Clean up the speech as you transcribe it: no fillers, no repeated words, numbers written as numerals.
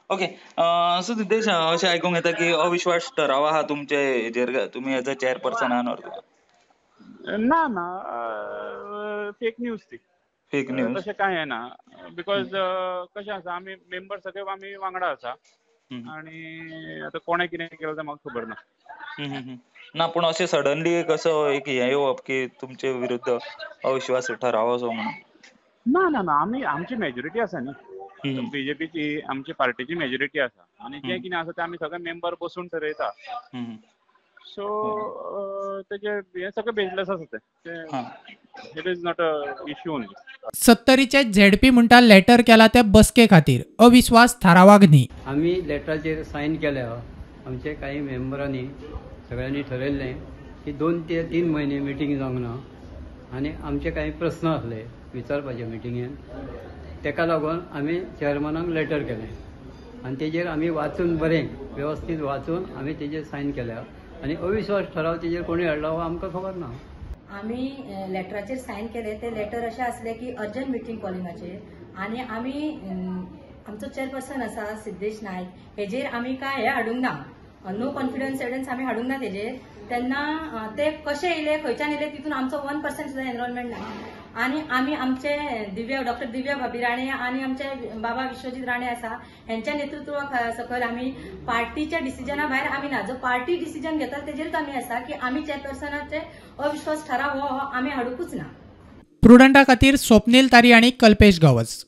Okay, so Siddhesh, अशें आयकूंक येता की अविश्वास ठराव आहा तुमचे हेजेर, तुमी एज अ चेअरपर्सन आहात. ना ना, फेक न्यूज ती. फेक न्यूज तशें कांय ना, because कशें आसा, आमी मेंबर सगळे आमी वांगडा आसा आनी आतां कोणें कितें केलें तें म्हाका खबर ना. ना, पूण अशें सडनली एक असो एक हें येवप की तुमचे विरुद्ध अविश्वास ठराव असो म्हणून. ना ना ना, आमी आमची मेजॉरिटी आसा न्ही, बीजेपीची आमची पार्टीची मेजॉरिटी आसा आनी जें कितें आसा तें आमी सगळे मेंबर बसून ठरयता. सो तेजे हें सगळें बेजलेस आसा तें, it is not a issue only. सत्तरीचे ZP म्हणटा लेटर केला ते बसके खातीर, अविश्वास थारावाक न्ही. आमी लेटराचेर सायन केल्या. आमचे काही मेंबरांनी सगळ्यांनी ठरयल्लें की 2 ते 3 म्हयने मिटींग जावंक ना आनी आमचे काही प्रस्न आसले विचारपाचे मिटिंगेन, तेका लागून आमी चेअरमॅनाक लेटर केलें आनी तेजेर आमी वाचून बरें वेवस्थीत वाचून आमी तेजेर सायन केल्या आनी अविश्वास ठराव तेजेर कोणी हाडला हो आमकां खबर ना. आमी लेटराचेर सायन केले ते लेटर अशें आसलें की अर्जंट मिटींग कॉलिंगाचेर, आनी आमी आमचो चेअरपर्सन आसा सिद्धेश नायक हेजेर आमी काय हें हाडूंक ना, नो कॉन्फिडन्स एडन्स आमी हाडूंक ना तेजेर. तेन्ना ते कशे येयले खंयच्यान येयले तितून आमचो 1% सुद्दां एनरोलमेंट ना. आनी आमी आमचे दिव्या डॉक्टर दिव्या भाभी राणे आनी आमचे बाबा विश्वजीत राणे आसा हेंच्या नेतृत्वा सकयल आमी पार्टीच्या डिसिजना भायर आमी ना, जो पार्टी डिसिजन घेता तेजेरूच आमी आसा की आमी चेअरपर्सनाचे अविश्वास ठराव हो आमी हाडुंकूच ना. प्रुडंटा खातीर स्वप्नील तारी आनी कल्पेश गावस.